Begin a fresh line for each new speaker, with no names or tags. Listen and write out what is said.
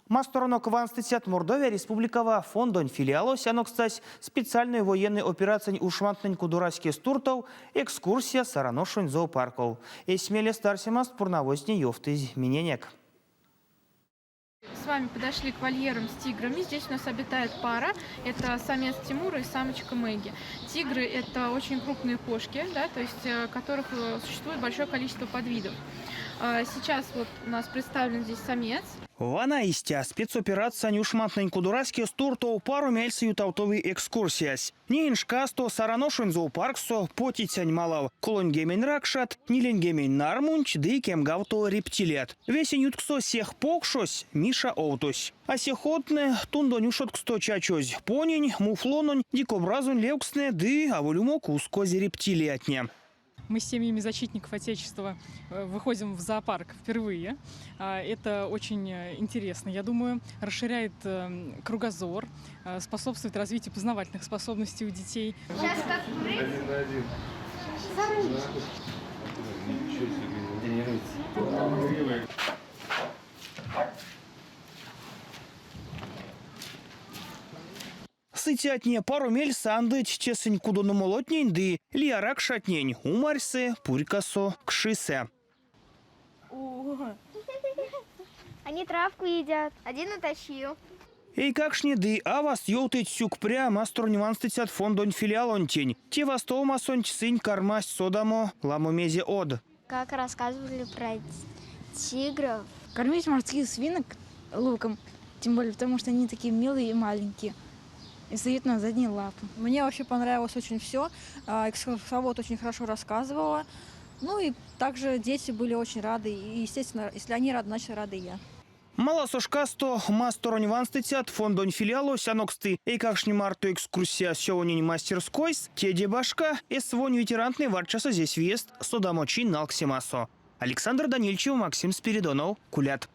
Масторонок ванстыцят Мордовия Республикава фондонь филиалось анокстась специальной военной операциянь ушмантнэнь кудораськест туртов экскурсия Саран ошонь зоопарков. Эсь мелест арсемаст пурнавозтне ёвтызь миненек.
С вами подошли к вольерам с тиграми. Здесь у нас обитает пара. Это самец Тимур и самочка Мэгги. Тигры – это очень крупные кошки, да, то есть которых существует большое количество подвидов. Сейчас вот у нас представлен здесь самец.
Вана истя, спецоперациянь ушмантнэнь кудораськест туртов паро мельсэ ютавтови экскурсиясь. Неень шкасто Саран ошонь зоопарксо потицянь малав 30 ракшат, ниленьгемень нармунть ды кемгавто рептилият. Весень ютксо сех покшось, Миша овтось. А сех одтнэ, тундонь ушодксто чачозь понинь, муфлононь, дикобразонь левкстнэ ды аволь умок ускозь рептилиятне.
Мы с семьями защитников Отечества выходим в зоопарк впервые. Это очень интересно, я думаю, расширяет кругозор, способствует развитию познавательных способностей у детей.
Сейчас как
Один на один. Ничего себе, тренируется.
Сыцятне паро мельсэ андыть тесэнь кудонумолотнень ды лия ракшатнень умарьсэ, пурькасо, кшисэ.
Они травку едят. Один утащил.
Эйкакштне ды аваст ёвтыть сюкпря масторонь ванстыцят фондонь филиалонтень. Те вастовомасонть сынь кармасть содамо ламо мезе од.
Как рассказывали про тигров.
Кормить морских свинок луком, тем более потому, что они такие милые и маленькие. И встают на задние лапы.
Мне вообще понравилось очень все. Экскурсовод очень хорошо рассказывала. Ну и также дети были очень рады. И, естественно, если они рады, значит рада и я.
Маласо шкасто масторонь ванстыцят фондонь филиалось аноксты эйкакштнень марто экскурсия сёвонень мастерскойс, теде башка, СВО-нь ветерантнэ варчасызь эсь виест содамочинь налксемасо. Александр Данильчев, Максим Спиридонов, Кулят.